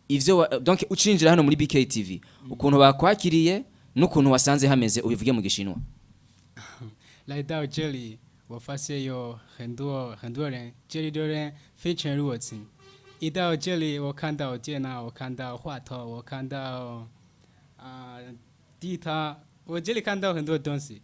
Ivyo donc ucinjira hano muri BKTV, ukuntu bakwakiriye n'ukuntu wasanze hameze, ubivuge mu Gishinwa. 来到这里，我发现有很多很多人，这里的人非常热情。一到这里，我看到电脑，我看到话筒，我看到地毯，我这里看到很多东西。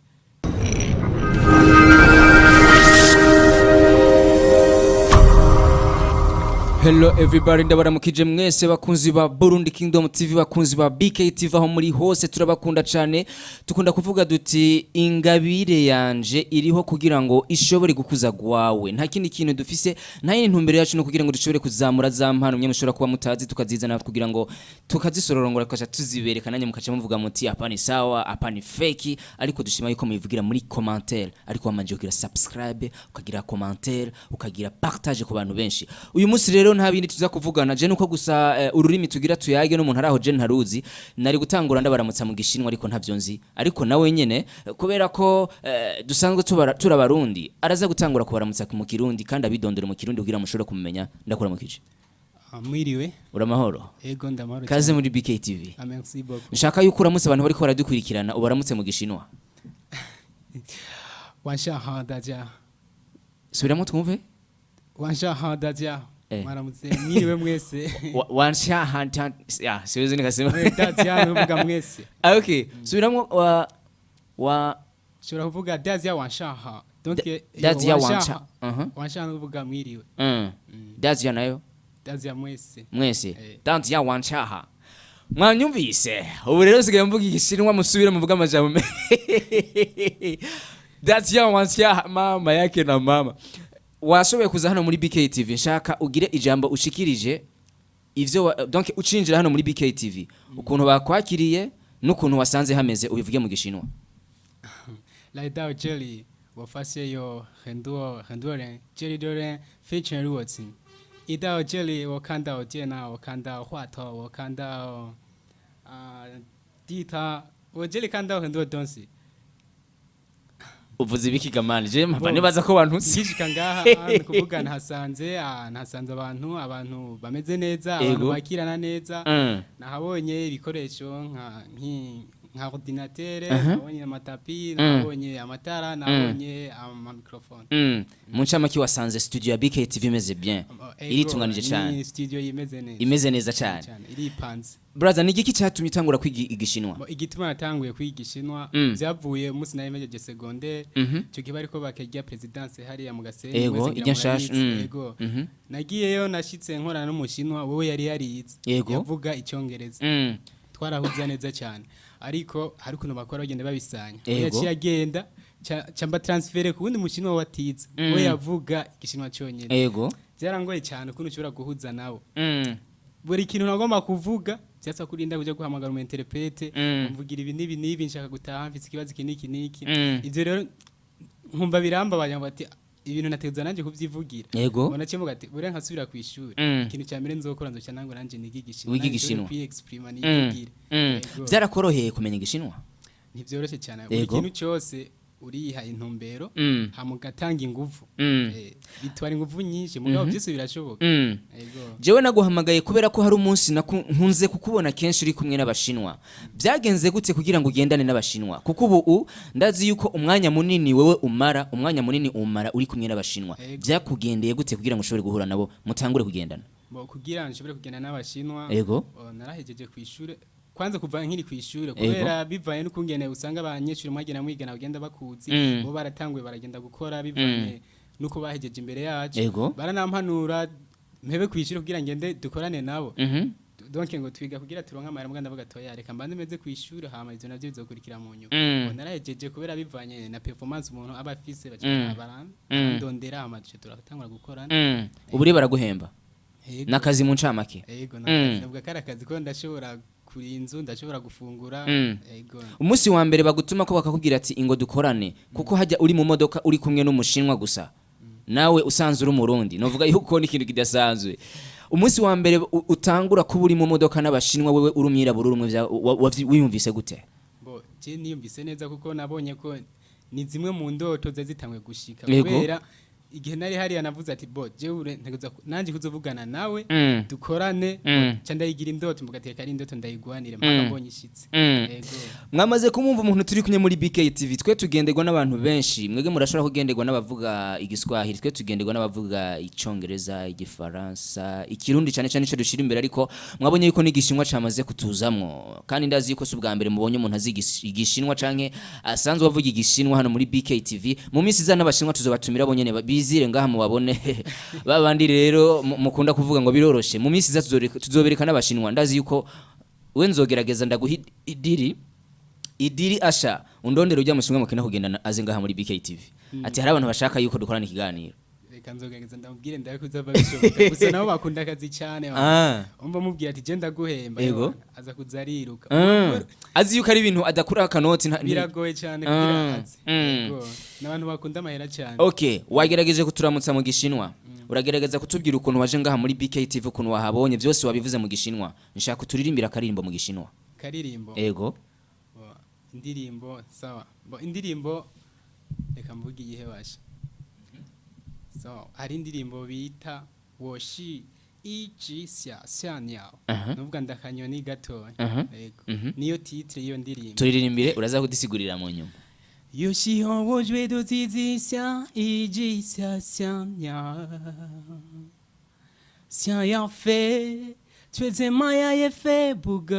Hello everybody, ndabaramukije mwese bakunzi ba Burundi Kingdom TV, bakunzi ba BK TV, aho muri hose turabakunda cyane. Tukunda kuvuga duti ingabire yanje iriho kugira ngo ishobore gukuza gwawe. Nta kindi kintu dufise, nta yindi ntumbero yacu no kugira ngo dushobore kuzamura za mpano mwe mushobora kuba mutazi, tukazizana kugira ngo tukazisororongora, tukaca tuzibereka, nanjye mukaca muvuga muti hapa ni sawa, hapa ni fake. Ariko dushima yuko mubivugira muri commentaire, ariko wamanje kugira subscribe, ukagira commentaire, ukagira partage ku bantu benshi. Uyu munsi rero nta bindi tuza kuvugana, je nuko gusa ururimi tugira tuyage n'umuntu araho je ntaruzi. Nari gutangura ndabaramutsa mu Gishinwa, ariko ntavyo nzi. Ariko nawe nyene kubera ko dusanzwe turabarundi, araza gutangura kubaramutsa mu Kirundi kandi abidondora mu Kirundi kugira mushobore kumumenya. Ndakuramukije. Mwiriwe. Uramahoro? Ego, ndamahoro. Kaze cyane. muri BKTV. Merci beaucoup. Nshaka yuko uramutse abantu bariko baradukurikirana, ubaramutse mu Gishinwa. 晚上好，大家。 Subiramo twumve. 晚上好，大家。 Eh. Mwaramutse, mwiriwe mwese. Wansha hanta ya siwezi nikasema. 大家nuvuga mwese. Ah, okay, subiramo wa Ushobora kuvuga 大家晚上好. Donc 大家 晚 晚上 上 晚上 nuvuga mwiriwe. 大家 nayo? 大家 mwese. Mwese. Eh. 大家晚上好. Mwanyumvise, ubu rero sigaye mvuga Igishinwa, musubire muvuga amajambo 大家晚上 mama yake na mama. Washoboye kuza hano muri BKTV, nshaka ugire ijambo ushikirije ivyo donc ucinjira hano muri BKTV, ukuntu bakwakiriye n'ukuntu wasanze hameze, ubivuge mu Gishinwa. 来到这里，我发现有很多很多人，这里的人非常热情。一到这里，我看到电脑，我看到话筒，我看到地毯，我这里看到很多东西。 Uvuze ibiki gamani? Je mpava Bo. nibaza ko bantutse. Ngishika ngaha ni kuvuga nahasanze abantu bameze neza, abantu bakirana neza. Nahabonye ibikoresho nka ordinateur, nahabonye amatapi, nahabonye amatara, nahabonye ama microphone. Mu ncamake wasanze studio ya BKTV imeze bien? Ego, iritunganije cyane. Ni studio imeze neza. Imeze neza cyane. Cyane, iripanze. Brother, ni igiki cyatumye utangura kwiga Igishinwa? Bo, igituma natanguye kwiga Igishinwa byavuye umunsi nari mejeje secondaire. Icyo gihe bariko bakajya présidence hariya mu Gasenyi. Mwese ngira Ijya nshasha. murabizi. Ego. Nagiyeyo, nashitse nkorana n'Umushinwa, wowe yari yarize, yavuga Icyongereza. Twarahuza neza cyane, ariko hari ukuntu bakora bagenda babisanya. We yaciye agenda camba transfert ku wundi Mushinwa watize, we yavuga Igishinwa cyonyine. Byarangoye cyane ukuntu ushobora guhuza nabo. Buri kintu nagomba kuvuga byasa kurinda kuja guhamagara umu interprète, mvugira ibi n'ibi n'ibi, nshaka gutaha, mfise ikibazo iki n'iki n'iki. Ivyo rero nkumva birambabaye, ngo ati ibintu nategerezwa nanje kuvyivugira. Mbona cyo ati buriya nkasubira ku ishuri, ikintu cya mbere nzokora, nzoca nango nanje niga Igishinwa. Wiga Nanje Igishinwa. nshobore kwiexprima, nivugire. Yego. Byarakoroheye kumenya Igishinwa? Ntivyoroshe cyane. Buri kintu cyose uriha intumbero, hama ugatanga inguvu. Bitwara inguvu nyinshi, mugabo byose birashoboka. Yego. Jewe naguhamagaye kubera ko hari umunsi nkunze kukubona kenshi uri kumwe n'Abashinwa. Byagenze gute kugira ngo ugendane n'Abashinwa? Kuko ubu ndazi yuko umwanya munini wewe umara, umwanya munini umara uri kumwe n'Abashinwa. Byakugendeye gute kugira ngo ushobore guhura nabo, mutangure kugendana? Bo, kugira nshobore kugenda n'Abashinwa, narahejeje ku ishure, kwanza kuva nkiri ku ishure, kubera bivanye n'ukungene usanga abanyeshuri mwagenda mwigana bagenda bakuzi, bo baratanguye baragenda gukora bivanye nuko bahejeje imbere yacu. Baranampanura mpebe ku ishure kugira ngende dukorane nabo. Donc ngo twiga kugira turonke amahera, mbwa ndavuga toya, reka mbanze meze ku ishure, hama ivyo navyo bizokurikira mu nyuma. Ngo narahejeje, kubera bivanye na performance umuntu aba afise, baca barandondera, hama duca turatangura gukorana. Ubu rero baraguhemba? Yego. N'akazi mu ncamake? Ego, nakazi, navuga ko ari akazi ko ndashobora kuri inzu, ndashobora gufungura. Ego. Umunsi wa mbere bagutuma ko bakakubwira ati ingo dukorane, kuko hajya uri mu modoka uri kumwe n'Umushinwa gusa, nawe usanzwe uri Umurundi, novuga yuko ni ikintu kidasanzwe. Umunsi wa mbere utangura kuba uri mu modoka n'Abashinwa, wewe uri umwirabura, uri umwe, wiyumvise gute? Bo, je niyumvise neza kuko nabonye ko ni zimwe mu ndoto zari zitanguye gushika, kubera Igihe nari hariya navuze ati bo jewe ntegerezwa nanje kuzovugana nawe, dukorane. Ca ndayigira indoto, mugateka ari indoto, ndayigwanire mpaka mbonye ishitse. Yego. Mwamaze kumwumva umuntu turi kumwe muri BK TV. Twe tugenderwa n'abantu benshi. Mwebwe murashobora kugenderwa n'abavuga Igiswahili, twe tugenderwa n'abavuga Icongereza, Igifaransa, Ikirundi cyane cyane ico dushira imbere, ariko mwabonye yuko n'Igishinwa camaze kutuzamwo, kandi ndazi yuko si ubwa mbere mubonye umuntu azi Igishinwa canke asanzwe avuga Igishinwa hano muri BK TV. Mu minsi iza n'Abashinwa tuzobatumira bo nyene bizire ngaha mubabone. Babandi rero mukunda kuvuga ngo biroroshe, mu minsi iza tuzobereka n'Abashinwa. Ndazi yuko we nzogerageza ndaguha idiri idiri asha undondera ujya mushinwa mukina kugendana aze ngaha muri BK TV, ati hari abantu bashaka yuko dukorana ikiganiro. Reka nzogerageza ndamubwire, ndabe kuzava bishoboka. Gusa nabo bakunda akazi cyane. Umva, mubwira ati je ndaguhemba, aza kuza ariruka. Azi yuko ari ibintu adakura akanoti Biragoye cyane kugira aze. Yego, n'abantu bakunda amahera cyane. Okay, wagerageje kuturamutsa mu Gishinwa, uragerageza kutubwira ukuntu waje ngaha muri BK TV, ukuntu wahabonye, byose wabivuze mu Gishinwa. Nshaka kuturirimbira akaririmbo mu Gishinwa. Karirimbo? Ego. Bo, indirimbo, sawa. Bo, indirimbo, reka mvuge iyihe basha. So hari indirimbo bita 我是一只小小鸟. Nuvuga ndakanyoni gatoya. Yego. Niyo titre y'iyo ndirimbo. Turirimbire, uraza kudusigurira mu nyuma. 有时候我觉得自己像一只小小鸟，想要飞，却怎么样也飞不高。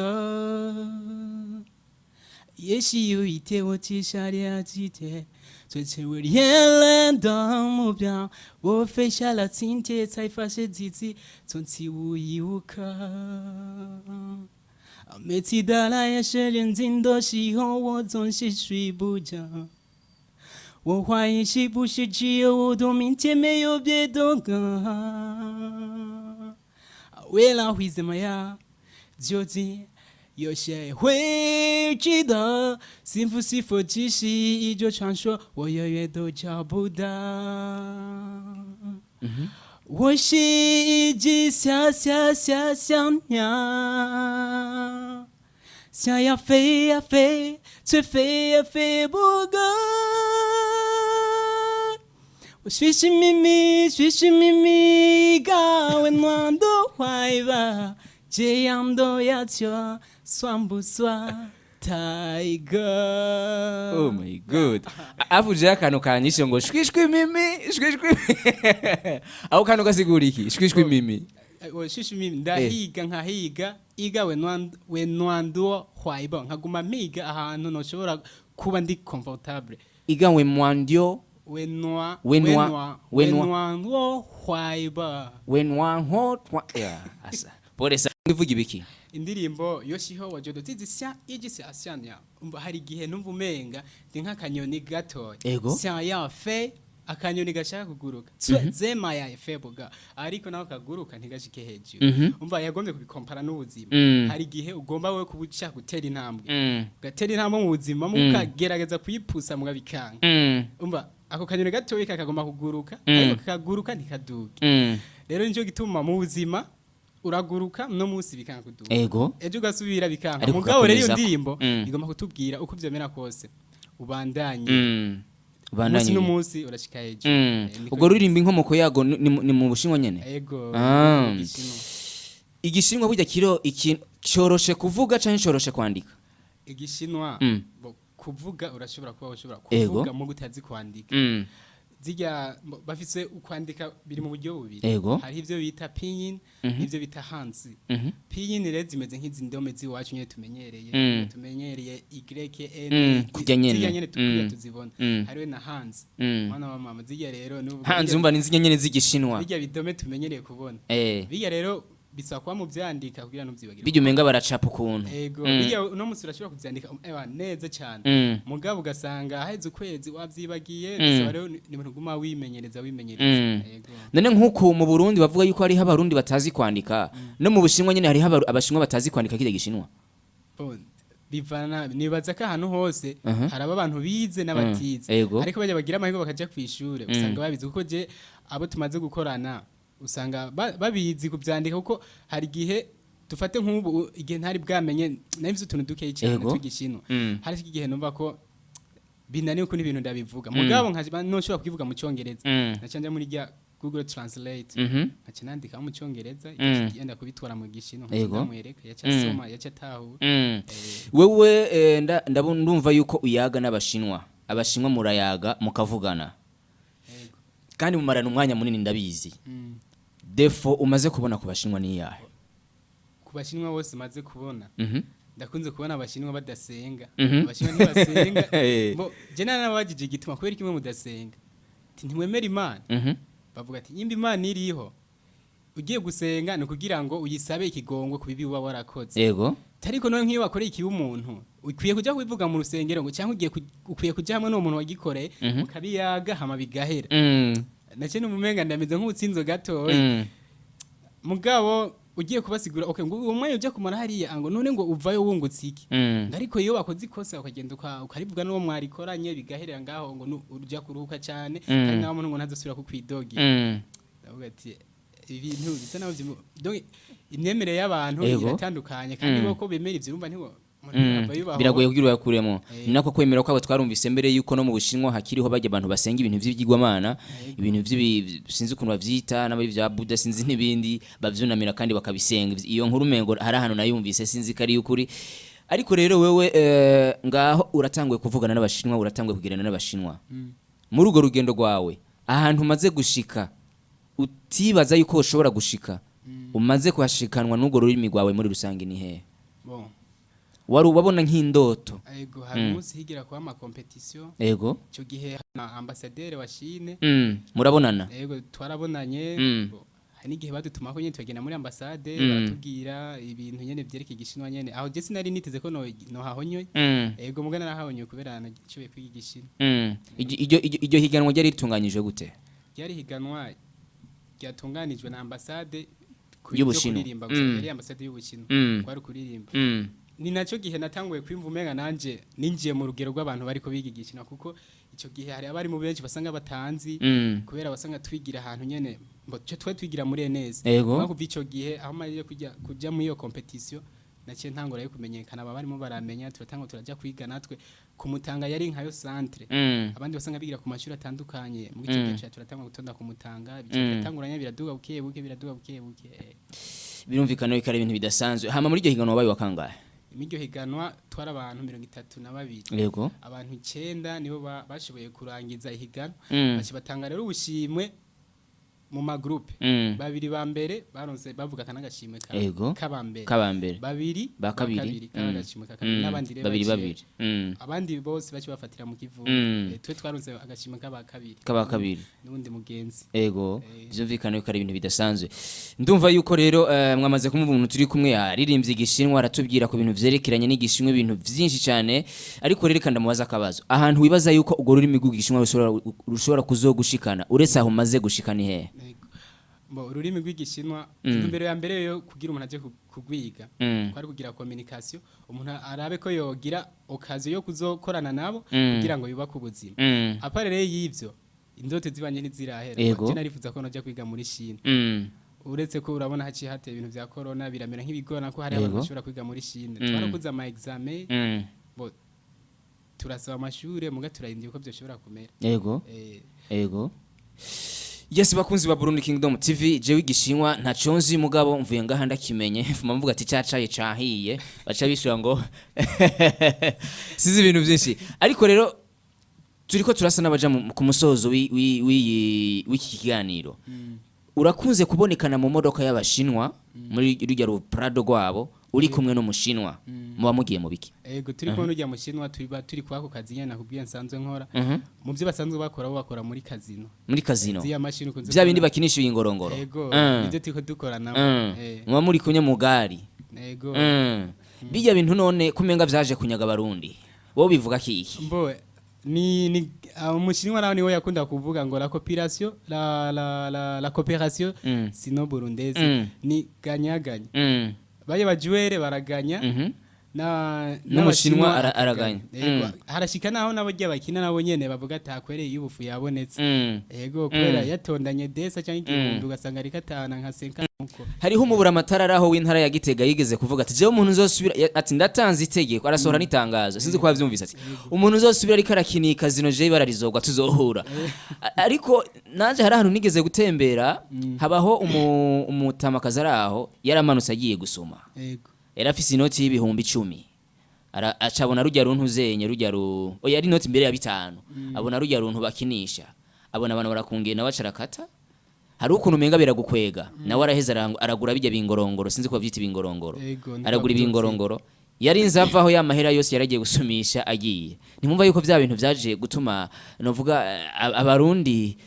也许有一天我接下了几天，追求我眼泪的目标，我飞下了青天，才发现自己从此无依无靠。每次到了夜深人静的时候，我总是睡不着。我怀疑是不是只有我的明天没有别的更好？未来会怎么样？究竟有谁会知道？幸福是否只是一种传说？我永远都找不到。我是一只小小小小鸟，想要飞呀飞，却飞呀飞不够。我寻寻觅觅，寻寻觅觅一个温暖的怀抱，这样的要求算不算太高？ Oh my God, avujeho akantu kanyishe ngo shwishwi mimi shwishwi. Aho kantu gasigura iki, shwishwi mimi? 我寻寻觅觅ndahiga nkahiga 一个温暖温暖的怀抱nkaguma mpiga ahantu noshobora kuba ndi comfortable. Igawe mwandio. 温暖。 温暖。 温暖的怀抱。 Wenwanho twa yeah, asa pole sa ivuga ibiki? Indirimbo 有时候我觉得自己像一只小小鸟，umva, hari igihe numva umenga ndi nk'akanyoni gatoya, 想要飞, akanyoni gashaka kuguruka, 怎么样也飞不高, ariko naho kaguruka ntigashike hejuru. Umva, yagombye kubikompara n'ubuzima. Hari igihe ugomba wowe kuba ushaka gutera intambwe, ugatera intambwe mu buzima, mukagerageza kuyipusa mugabikanga. Umva, ako kanyoni gatoya kakagomba kuguruka, ariko kakaguruka ntikaduge. Rero nicyo gituma mu buzima uraguruka no munsi bikanga kuduga, ejo ugasubira bikanga. Ariko Mugabo rero iyo ugakomezako. ndirimbo igomba kutubwira uko vyomera kose ubandanye, umunsi Ubandanye. n'umunsi urashika hejuru. Niko. Ubwo ruririmba inkomoko yago ni mu Bushinwa nyene? Ego. Ah. Igishinwa. Igishinwa burya kiro ikintu coroshe kuvuga canke coroshe kwandika? Igishinwa, bo, kuvuga urashobora kuba ushobora kuvuga mu utazi kwandika. Zirya bafise ukwandika biri mu buryo bubiri. Hari ivyo bita pinyin n'ivyo bita hanzi. Pinyin rero zimeze nk'izi ndome z'iwacu nyene tumenyereye, tumenyereye y, n, Kurya nyene. Zirya nyene tukurya tuzibona. Hariwe na hanzi. Mwana wa mama, zirya rero n'ubu Hanzi, umva, ni zirya nyene z'Igishinwa. Birya bidome tumenyereye kubona, birya rero bisaba kuba mu vyandika kugira ntuvyibagire. Bijya umenga baracapa ukuntu. Ego. Birya uno munsi urashobora kuvyandika ewa neza cyane, mugabo ugasanga haheze ukwezi wavyibagiye. Bisaba rero ni ibintu uguma wimenyereza, wimenyereza. Ego. None nk'uku mu Burundi bavuga yuko hariho Abarundi batazi kwandika, no mu Bushinwa nyene hariho Abashinwa batazi kwandika kirya Gishinwa? Bon, bivana, nibaza ko ahantu hose haraba abantu bize n'abatize. Ariko bajya bagira amahirwe bakaja kw'ishure, usanga babizi, kuko je abo tumaze gukorana usanga babizi kuvyandika, kuko hari igihe dufate nk'ubu igihe ntari bwamenye nari mfise utuntu dukeyi cyane tw'Igishinwa. Hari igihe numva ko Binaniye ukuntu ibintu ndabivuga, mugabo nkaja noshobora kubivuga mu Cyongereza, naca nja muri rya Google Translate, nkaca nandika mu Cyongereza, yenda kubitwara mu Gishinwa, nkaca ndamwereka, yaca asoma, yaca atahura. Wewe ndumva yuko uyaga n'Abashinwa. Abashinwa murayaga, mukavugana, Yego. kandi mumarana umwanya munini, ndabizi. Défaut umaze kubona ku Bashinwa ni iyahe? Ku Bashinwa bose maze kubona, ndakunze kubona Abashinwa badasenga. Abashinwa ntibasenga. Bo je narababajije igituma, kubera kimwe mudasenga, ati ntimwemera Imana? Bavuga ati nimba Imana iriho, ugiye gusenga ni ukugira ngo uyisabe ikigongwe ku bibi uba warakoze. Ariko none nk'iyo wakoreye ikibi umuntu, ukwiye kujya kubivuga mu rusengero ngo, cyangwa ugiye ukwiye kujya hamwe n'uwo muntu wagikoreye, mukabiyaga hama bigahera. Nacyo n'umumenga ndameze nk'utsinzo gatoya. Mugabo ugiye kubasigura, okay, ngo uwo mwanya ujya kumara hariya, ngo none ngo uvayo wungutse iki? Ariko iyo wakoze ikosa ukagenda ukarivuga n'uwo mwarikoranye, bigaherera ngaho, ngo ujya kuruhuka cyane, kandi nawe muntu ngo ntazosubira kukwidogira. Ndavuga ati ibintu bisa naho donc imyemerere y'abantu iratandukanye, kandi bo ko bemera ivyo, urumva ntiwo umuntu ava yubaho. Biragoye kugira uyakuremo. Ni nako kwemera kwabo. Twarumvise mbere yuko no mu Bushinwa hakiriho bajya abantu basenga ibintu vy'ibigirwamana, ibintu vy'ibi, sinzi ukuntu bavyita, n'abi vya Buda, sinzi n'ibindi bavyunamira kandi bakabisenga. Iyo nkuru umengo hari ahantu nayumvise, sinzi ko ari ukuri. Ariko rero wewe ngaho uratanguye kuvugana n'Abashinwa, uratanguye kugirana n'Abashinwa. Muri urwo rugendo rwawe, ahantu umaze gushika utibaza yuko ushobora gushika, umaze kuhashikanwa n'urwo rurimi rwawe muri rusange, ni hehe? Bon. Wari wabona nk'indoto? Ego, hari umunsi higira kuba ama compétition. Ico gihe na ambassadeur wa Chine. Murabonana? Ego, twarabonanye. Bon, hari n'igihe badutumako nyene tugenda muri ambassade, baratubwira ibintu nyene vyerekeye Igishinwa nyene. Aho je sinari niteze ko no nohahonyoye. Ego, muga narahahonyoye kubera nashoboye kwiga Igishinwa. Iryo higanwa ryari ritunganyijwe gute? Ryari higanwa ryatunganijwe na ambassade ku Y'Ubushinwa. byo kuririmba gusa. Yari ambassade y'Ubushinwa. Kwari kuririmba. Ni nacyo gihe natanguye kwimva umenga nanje ninjiye mu rugero rw'abantu bariko biga Igishinwa, kuko icyo gihe hari abarimu benshi basanga batanzi, kubera basanga twigira ahantu nyene mbo cyo twe twigira muri ENS. Kuva ico gihe aho maze kuja muri iyo compétition, naciye ntangura yo kumenyekana, aba barimo baramenya, turatanga turaja kwiga natwe kumutanga, yari nkayo centre. Abandi basanga bigira ku mashuri atandukanye muri ico gihe, turatanga gutonda kumutanga, biratanguranya, biraduga buke buke, biraduga buke buke. Birumvikana yuko ari ibintu bidasanzwe. Hama muri iryo higanwa wabaye wa kangahe? Imiryo higanwa twari abantu 32. Abantu 9 nibo bashoboye kurangiza ihiganwa. Baca batanga rero ubushimwe mu ma groupe. Babiri ba mbere baronse, bavuga kana agashimwe ka kabambere. Kabambere. Babiri ba kabiri. Kaba agashimwe ka kabiri, n'abandi rero babiri babiri. Abandi bose baci bafatira mu kivu. Twe twaronse agashimwe kaba kabiri. Kaba kabiri. N'undi mugenzi. Vyumvikana yuko ari ibintu bidasanzwe. Ndumva yuko rero mwamaze kumva umuntu turi kumwe yaririmbye Igishinwa, aratubwira ku bintu vyerekeranye n'Igishinwa, ibintu vyinshi cyane. Ariko rero kandi ndamubaza akabazo: ahantu wibaza yuko urwo rurimi rw'Igishinwa rushobora kuzogushikana, uretse aho umaze gushika, ni hehe? Yego. Bo ururimi rw'Igishinwa, intumbero ya mbere yo kugira umuntu aje kugwiga, kwari kugira communication, umuntu arabe ko yogira occasion yo kuzokorana nabo, kugira ngo yubake ubuzima. À part rero y'ivyo, indoto zibanye ntizirahera. Je narifuza ko noja kwiga muri Chine. Uretse ko urabona haciye hateye ibintu vya corona, biramera nk'ibigorana ko hari abantu bashobora kwiga muri Chine. Twarakoze ama examen, bo turasaba amashure, muga turarindira uko vyoshobora kumera. Ego. Yes, bakunzi ba Burundi Kingdom TV, jewe Igishinwa ntaco nzi, mugabo mvuye ngaha ndakimenye. Fuma mvuga ati cacaye cahiye, baca bishura ngo sizi ibintu byinshi. Ariko rero turiko turasa n'abaja ku musozo w'iki kiganiro. Urakunze kubonekana mu modoka y'Abashinwa, muri rujya ru Prado rwabo, uri kumwe n'Umushinwa. Muba mugiye mu biki? Ego, turi kumwe n'urya mushinwa, tuba turi kwako kazi nyene nakubwiye nsanzwe nkora. Mu byo basanzwe bakora, bo bakora muri casino. Muri casino. Ziya mashini ukunze Bya bindi kubona. bakinisha ingorongoro. Ego, nivyo turiko dukora nabo. Muba muri kumwe mu gari. Ego. Bijya bintu none kumenga vyaje kunyaga Abarundi, wowe bivuga kiki? Mbo ni umushinwa nawe niwe yakunda kuvuga ngo la coopération, la coopération sino burundaise, ni ganyaganya. Baye bajuwere baraganya. na N'umushinwa n'Abashinwa araganya. Yego, harashika naho n'abarya bakina nabo nyene bavuga ati hakwereye iyo ubufu yabonetse. Yego, kubera yatondanye desa cyangwa 1000, ugasanga ariko atahana nka senka uko. Hariho umubura amatara ari aho w'intara ya Gitega yigeze kuvuga ati jewe umuntu uzosubira, ati ndatanze itegeko, arasohora n'itangazo, sinzi ko wavyumvise, ati umuntu uzosubira ariko arakinika zino je ibara rizogwa tuzohura. Ariko nanje hari ahantu nigeze gutembera, habaho umutamakazi ari aho yaramanutse agiye gusoma. Yari afise inoti y'10,000, acabona rujya runtu zenye rujya ru, oya, ari inoti mbere ya 5, abona rujya runtu bakinisha, abona abantu barakungiye, nawe acarakata. Hari ukuntu umenga biragukwega, nawe araheza aragura bijya bingorongoro, sinzi ko bavyita ibingorongoro. Yego, niko Aragura bavyita. ibingorongoro, yarinze avaho ya mahera yose yaragiye gusumisha agiye. Ntimwumva yuko vya bintu vyaje gutuma novuga abarundi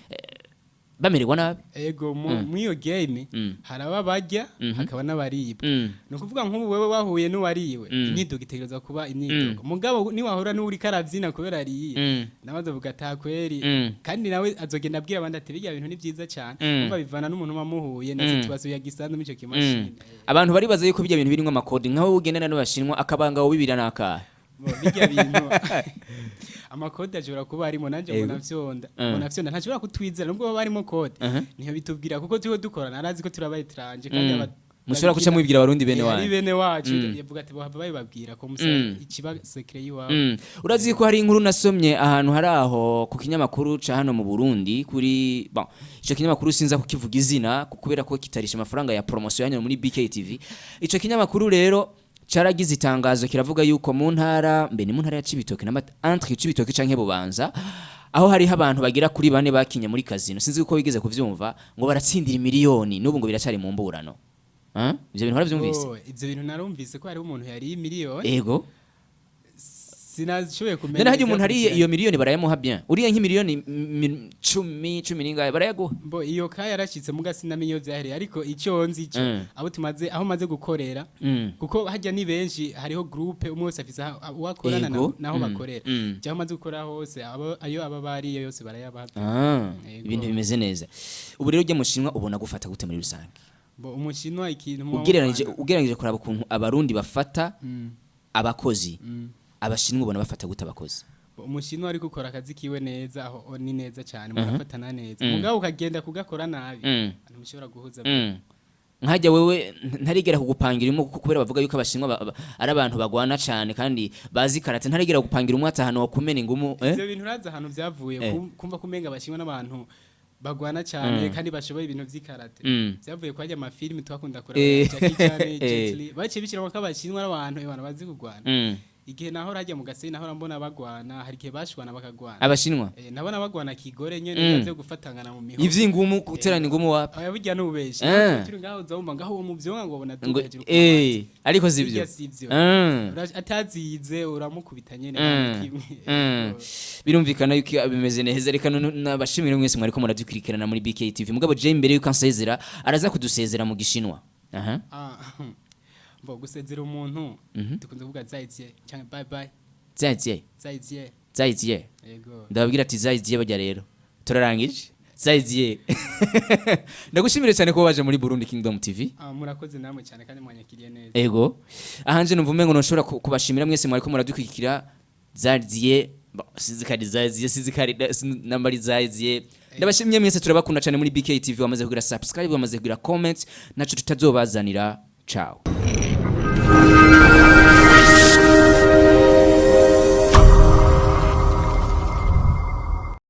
bamererwa nabi? Ego, mu iyo game haraba barya, hakaba n'abaribwa. Ni ukuvuga nk'ubu wewe wahuye n'uwariwe, imyidogo itegerezwa kuba imyidogo, mugabo niwahura n'uriko arabyina kubera ariye, nawe azovuga atakweri, kandi nawe azogenda abwira abandi ati birya bintu ni byiza cyane. Umva, bivana n'umuntu muba muhuye na situation yagisanze muri icyo kimashini. Abantu baribaza yuko bijya bintu birimwo amakodi, nkaho ugendana n'abashinwa, akabanga wibira nakahe? Bo, bijya bintu amakode ashobora kuba arimo, nanjye mbona vyonda, mbona vyonda ntashobora kutwizera nubwo baba harimo code. Niyo bitubwira kuko turiho dukorana, arazi ko turabaye étranger kandi Mushobora guca mubibwira abarundi bene ari wanyu. bene wacu, yavuga ati bohava babibabwira ko musa ikiba secret yiwawe. Urazi ko hari inkuru nasomye ahantu hari aho ku kinyamakuru ca hano mu Burundi, kuri bon, ico kinyamakuru sinza kukivuga izina kubera ko kitarisha amafaranga ya promotion yanyu muri BKTV. Ico kinyamakuru rero caragize itangazo, kiravuga yuko mu ntara, mbe ni mu ntara ya Cibitoke na entre Cibitoke canke Bubanza, aho hariho abantu bagera kuri bane bakinye muri casino, sinzi uko wigeze kuvyumva, ngo baratsindira miliyoni, n'ubu ngo biracari mu mburano. Ah? Ivyo bintu waravyumvise? Oh, ivyo bintu narumvise ko hariho umuntu yariye miliyoni. Sinashoboye kumenya None hajya umuntu ariye ivyakurikiranye. iyo miliyoni barayamuha bien? Uriye nk'imiliyoni 10, cumi n'ingahe, barayaguha? Mbo iyo ka yarashitse, muga sinamenye iyo vyahereye, ariko icyo nzi cyo abo tumaze, aho maze gukorera, kuko hajya ni benshi, hariho groupe, umwe wese afise uwo akorana naho bakorera. Aho maze gukora hose, abo ayo aba bariye yose barayabaha. Ah, ibintu bimeze neza. Ubu rero ujya mushinwa ubona gufata gute muri rusange? Mbo umushinwa ikintu muba Ugereranije, mupfana. ugereranije kuraba ukuntu abarundi bafata abakozi, abashinwa ubona bafata gute abakozi? Mbo umushinwa ariko ukora akazi kiwe neza, aho ni neza cyane, mugafatana neza, mugabo ukagenda kugakora nabi, ntimushobora guhuza. Nkajya wewe ntarigera kugupangira imwe, kuko kubera bavuga yuko abashinwa ari abantu bagwana cane kandi bazi karate, ntarigera kugupangira umwe ati ahantu wakumena ingumu, eh? Ivyo bintu urazi ahantu vyavuye? Kumva kumenga abashinwa n'abantu bagwana cyane kandi bashoboye ibintu vy'ikarate, vyavuye kwa amafilimi twakunda kuraba, Jackie Chan, Jet Li, baciye bishiramo ko abashinwa n'abantu abantu bazi kugwana. Igihe naho rajya mu Gasenyi, naho mbona bagwana, hari igihe bashwana bakagwana. Abashinwa? Nabona bagwana kigore nyene, byo gufatangana mu mihogo. Ivy'ingumu, guterana ingumu wapi? Aya burya nubeshi, turi ngaho uzumva ngaho uwo muvyonga ngo bona Ngo hejuru ku ariko sivyo. Burya sivyo. Atazize uramukubita nyene, nta kimwe. Birumvikana yuko bimeze neza. Reka nabashimire mwese mwariko muradukurikirana muri BKTV. Mugabo je imbere yuko ansezera, araza kudusezera mu gishinwa. Aha. Ah, mbo gusezera umuntu dukunze kuvuga 再见 cyangwa bye bye. 再见. 再见. 再见. Yego. Ndababwira ati 再见 bajya rero. Turarangije. 再见. Ndagushimire cyane kuba waje muri Burundi Kingdom TV. Ah, murakoze namwe cyane kandi mwanyakiriye neza. Ego. Ahanje numva umengo nshobora kubashimira mwese mwariko muradukurikira. 再见. Sizikari 再见, sizikari nambari 再见. Ndabashimye mwese, turabakunda cyane muri BKTV. Wamaze kugira subscribe, wamaze kugira comment, naco tutazobazanira. Ciao.